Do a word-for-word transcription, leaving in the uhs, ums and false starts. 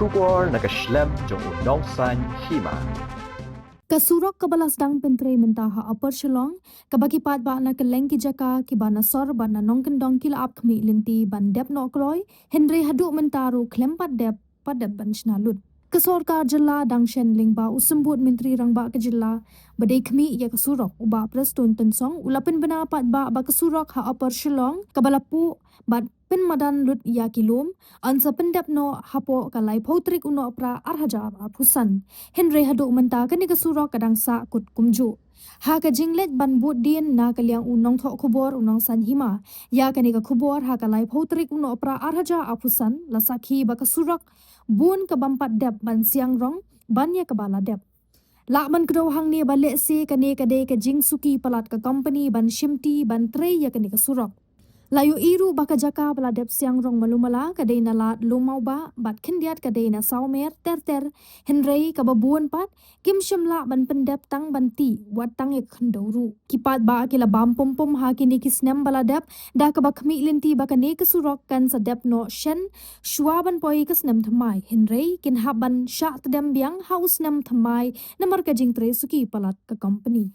Khubor na ka shlem jong u nongsan hima. Ka surok kaba la sdang pyntrei mynta ha Upper Shillong, kaba ki paidbah na kylleng ki jaka kiba na sor bad na nongkyndong ki la ap khmih lynti ban dep noh kloi, hynrei haduh mynta ruh khlem pat dep, pat dep ban shna lut. Ka sorkar jylla dang shen lyngba u symbud myntri rangbah ka jylla, ba dei khmih ïa ka surok, u Bah Prestone Tynsong, u la pynbna paidbah ba ka surok ha Upper Shillong kaba la puh bad pynmadan lut ïa ki lum, yn sa pyndep noh hapoh ka laiphew tarik u Nohprah ar hajar arphew san. Hynrei haduh mynta kane ka surok ka dang sah kut kumjuh. Ha ka jingleit ban bud dien na ka liang u nongthoh khubor u nongsan hima ïa kane ka khubor ha ka laiphew tarik u Nohprah ar hajar arphew san, la sakhi ba ka surok bun ka bym pat dep ban siang rong ban ïa kaba la dep. Lah ban kdew hangne ba lehse kane ka dei ka jingsuki palat ka company ban shimti ban trei ïa kane ka surok. La ïohi ruh ba ka jaka ba la dep siang rong malu mala ka dei na lad Lum Mawbah bad khyndiat ka dei na Sawmer, Terter, hynrei kaba bun pat kim shym lah ban pyndep tang ban tih, wat tang ïa ka khyndew ruh. Ki paidbah ki la bam pum pum ha kine ki snem ba la dep, da kaba khmih lynti ba kane ka surok kan sa dep noh shen shuwa ban poi ka snem thymmai, hynrei kin hap ban shah tdem biang ha u snem thymmai namar ka jingtrei suki palat ka company.